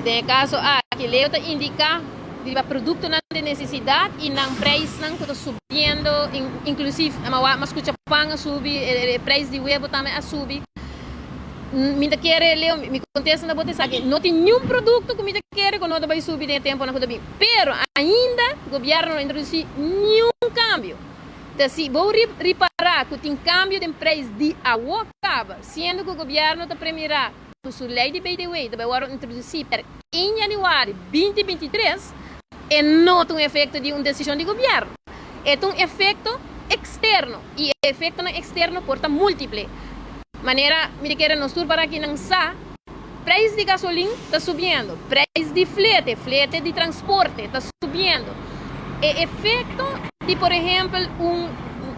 Den e kaso aki Leo ta indiká riba produktonan di nesesidat i nan preisnan ku ta subiendo, inklusiv mi a skucha pan a subi, e preis di webo tambe a subi. Mi ta kere, Leo, mi kontesta na bo ta esaki, no tin niun produkto ku mi ta kere ku no ta bai subi den e temponan ku ta bin. Pero ainda gobièrnu no a introdusí niun kambio. Ta si bo ripará ku tin kambio den preis di awo kaba, siendo ku gobièrnu ta premirá ku su lei di BTW ta bai wòrdu introdusí per 1 yanüari 2023, e no ta un efekto di un desishon di gobièrnu. E ta un efekto eksterno i e efektonan eksterno por ta múltiple. Manera mi ta kere nos tur para akinan sa, preis di gasolin ta subiendo, preis di flete, flete di transporte ta subiendo. E efekto di por ehempel un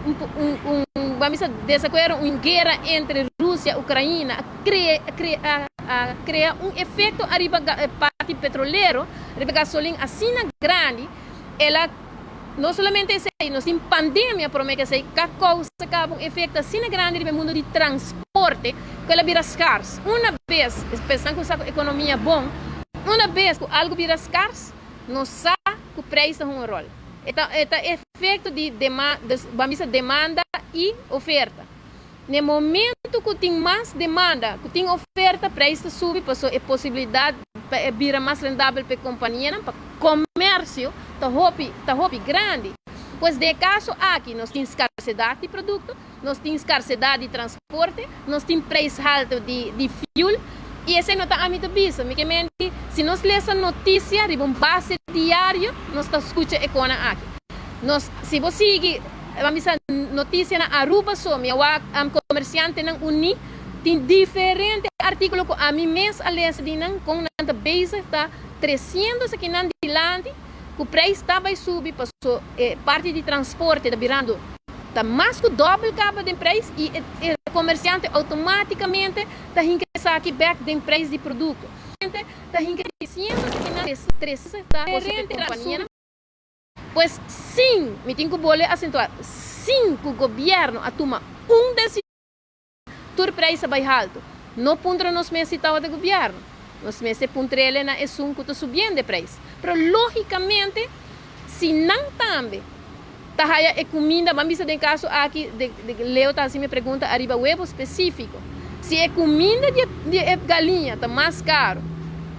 un un ban bisa desakuerdo, un guera entre Rusia, Ukraina a krea a krea un efekto ariba parti petrolero, riba gasolin asina grandi, el a No solamente esei, nos tin pandemia prome ke esei ka kousa kaba un efekto asina grandi riba e mundu di transporte ku el a bira skars. Una bes, pensando ku sa ku ekonomia bon, una bes ku algu bira skars, nos sa ku preis ta hunga un ròl. E ta e ta efekto di dema ban bisa demanda i oferta. Na e momento ku tin mas demanda ku tin oferta, preis ta subi pasobra e posibilidat pa e bira mas rendabel pa e kompanianan, pa komersio ta hopi ta hopi grandi. Pues den e kaso aki nos tin skarsedat di produkto, nos tin skarsedat di transporte, nos tin preis haltu di di fuel i esei no ta ami ta bisa. Mi ke menti si nos lesa notisia riba un base diario nos ta skucha e konan aki. Nos si bo sigui ban bisa notisia na Aruba so mi a wak komersiantenan uní tin diferente artíkulo ku ami mes a lesa di nan kon nan ta bezig ta tresiendo esakinan dilanti ku preis ta bai subi paso e parti di transporte ta birando ta mas ku dòbel kaba den preis i e komersiante outomátikamente ta hinka esaki bèk den preis di produkto. Ta hinka tresiendo esakinan ta Pues sin, mi tin ku bolbe asentuá, sin ku gobièrnu a tuma un desishon, tur preis a bai haltu. No puntra nos mes si tabata gobièrnu. Nos mester puntr'el na esun ku ta subiendo e preis. Pero lógikamente, si nan tambe ta haya e kuminda, ban bisa den kaso aki, Leo ta hasi mi pregunta ariba webo spesífiko, si e kuminda di e galiña ta mas karu,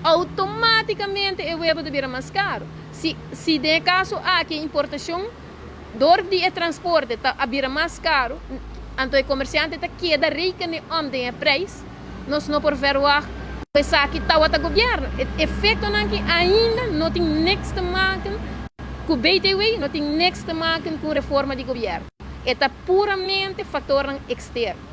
outomátikamente e webo ta bira mas karu. Si si den e kaso aki e importashon dor di e transporte ta a bira mas karu, anto e komersiante ta keda rekene om den e preis, nos no por verwagt ku esaki tawata gobièrnu. E efektonan aki ainda no tin niks te maken ku BTW, no tin niks te maken ku reforma di gobièrnu. E ta puramente faktornan eksterno.